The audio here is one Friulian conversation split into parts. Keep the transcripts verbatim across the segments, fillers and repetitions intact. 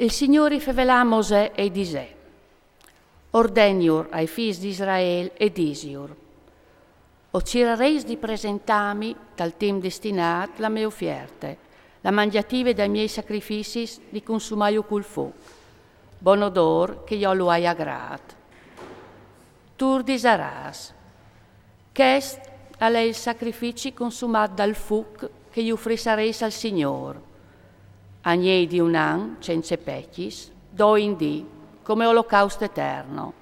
Il Signôr i fevelà a Mosè e i disè: Ordègnur ai fîs di Israel e disjur: O cirareis di presentâmi, tal timp destinât, la mê ufierte, la mangjative dai miei sacrificis di consumâju cul fûc, bon odôr che jo lu ai agrât. Tu ur disarâs: Chest al è il sacrifici consumât dal fûc che ju ufrissareis al Signôr: agnei di un an, cence pecjis, doi in dì, come olocaust eterno.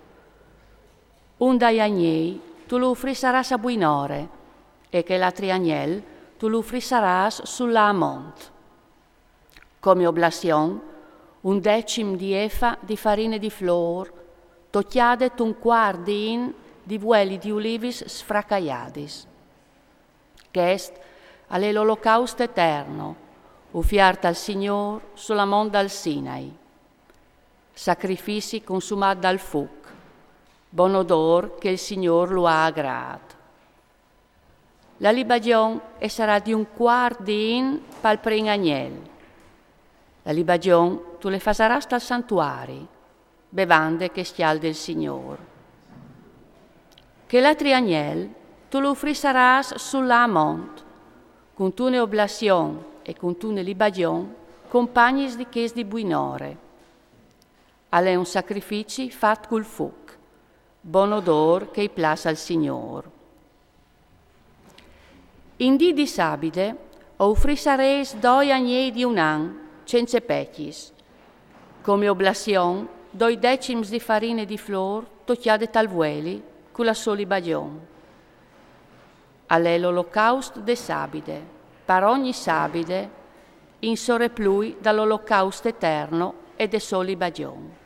Un dai agnei tu lu ufrissarâs a buinore, e chel altri agnel tu lu ufrissarâs sul lâ a mont. Come oblazion, un decim di efa di farine di flôr, tocjade tun cuart di in di vueli di ulivis sfracaiadis. Chest al è l'olocaust eterno, ufiert al Signôr su la mont dal Sinai. Sacrifici consumât dal fûc, bon odôr che il Signôr lu à agrât. La libajon e sarà di un cuart di in pal prin agnel. La libajon tu le fasarâs tal santuari, bevande che e scjalde il Signôr. Chel altri agnel tu lu ufrissarâs sul lâ a mont, cuntune oblazion e cuntune libajon compagnis di chês di buinore. Al è un sacrifici fat cul fûc, bon odôr che i plâs al Signôr. In dì di sabide o ufrissareis doi agnei di un an, cence pecjis. Come oblazion, doi decims di farine di flôr tocjade tal vueli cu la sô libajon. Al è l'olocaust de sabide, par ogni sabide, in soreplui dal olocaust eterno e de sô libajon.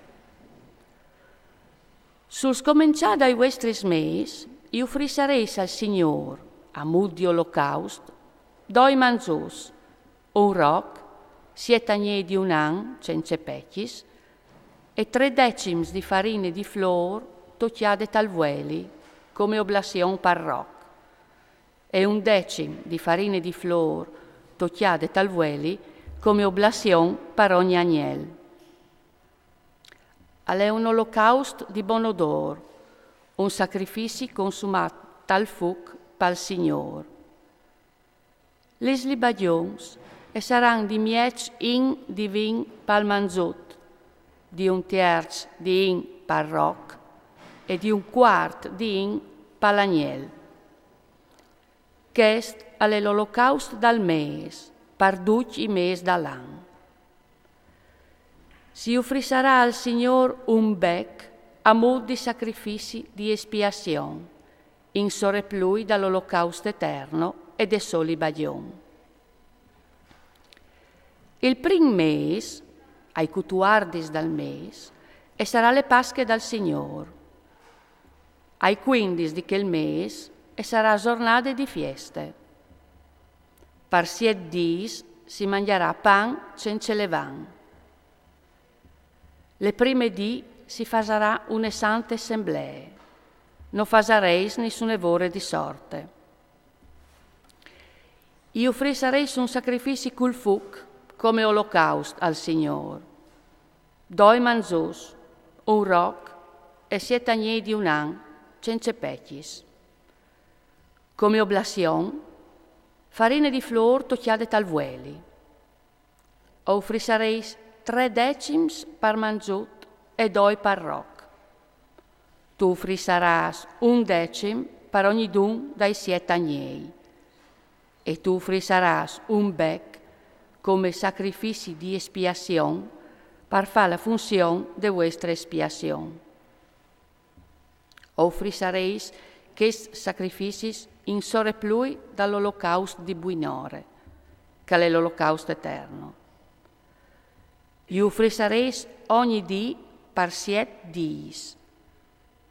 Sul scomençâ dai vuestris mês i ufrissareis al Signôr, a mût di olocaust, doi manzuts, un roc, siet agnei di un an, cence pecjis, e trê decims di farine di flôr tocjade tal vueli, come oblazion par roc, e un decim di farine di flôr tocjade tal vueli, come oblazion par ogni agnel. Al è un olocaust di bon odôr, un sacrifici consumât tal fûc pal Signôr. Lis libagjons e saran di mieç in di vin pal manzut, di un tierç di in pal roc e di un cuart di in pal agnel. Chest al è l'olocaust dal mês, par ducj i mês dal an. Si ufrissarà al Signôr un bec a mût di sacrifici di espiazion, in soreplui dal olocaust eterno e de sô libagjon. Il prin mês, ai cutuardis dal mês, e sarà le Pasche dal Signôr. Ai cuindis di chel mês e sarà zornade di fieste. Par siet dîs si mangjarà pan cence levan. Le prime dì si fasarà une sante assemblee. No fasareis nissune vore di sorte. I ufrissareis un sacrifici cul fuc come olocaust al Signôr. Doi manzuts, un roc e siet agnei di un an, cence pecjis. Come oblazion, farine di flôr tocjade tal vueli. O ufrissareis trê decims par manzut e doi par roc. Tu ufrissarâs un decim par ognidun dai siet agnei. E tu ufrissarâs un bec come sacrifici di espiazion par fâ la funzion de vuestre espiazion. O ufrissareis chescj sacrificis in soreplui dal olocaust di buinore, che al è l'olocaust eterno. I ufrissareis ogni dì par siet dîs,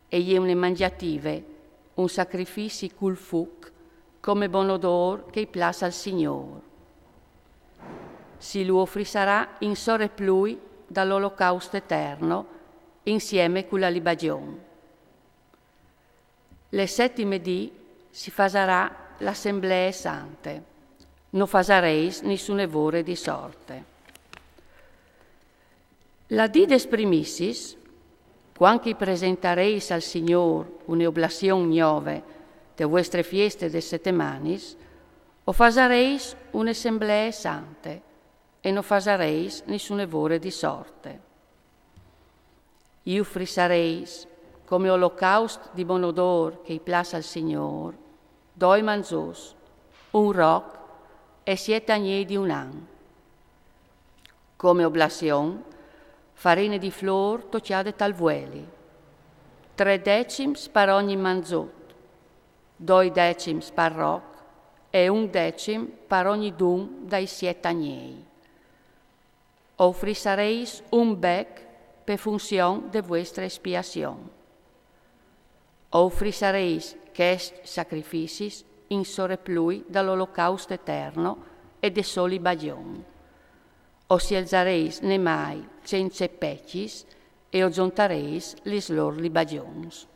e je une mangjative, un sacrifici cul fuc, come bon odôr che i plâs al Signôr. Si lu ufrissarà in soreplui dal olocaust eterno, insiemi cu la libagjon. Le setime dì si fasarà la assemblee sante. No fasareis nissune vore di sorte. La dì des primissis, cuant che i presentareis al Signôr une oblazion gnove te vuestre fieste des setemanis, o fasareis une assemblee sante e no fasareis nissune vore di sorte. I ufrissareis, come olocaust di bon odôr che i plâs al Signôr, doi manzôs, un roc e siet agnei di un an. Come oblazion, farine di flôr tocjade tal vueli, trê decims par ogni manzot, doi decims par roc e un decim par ognidun dai siet agnei. O ufrissareis un bec pe funzion de vuestre espiazion. O ufrissareis chescj sacrificis in soreplui dal olocaust eterno e de sô libajon. O sielzareis nemai cence pecjis e o zontareis lis lôr libajons.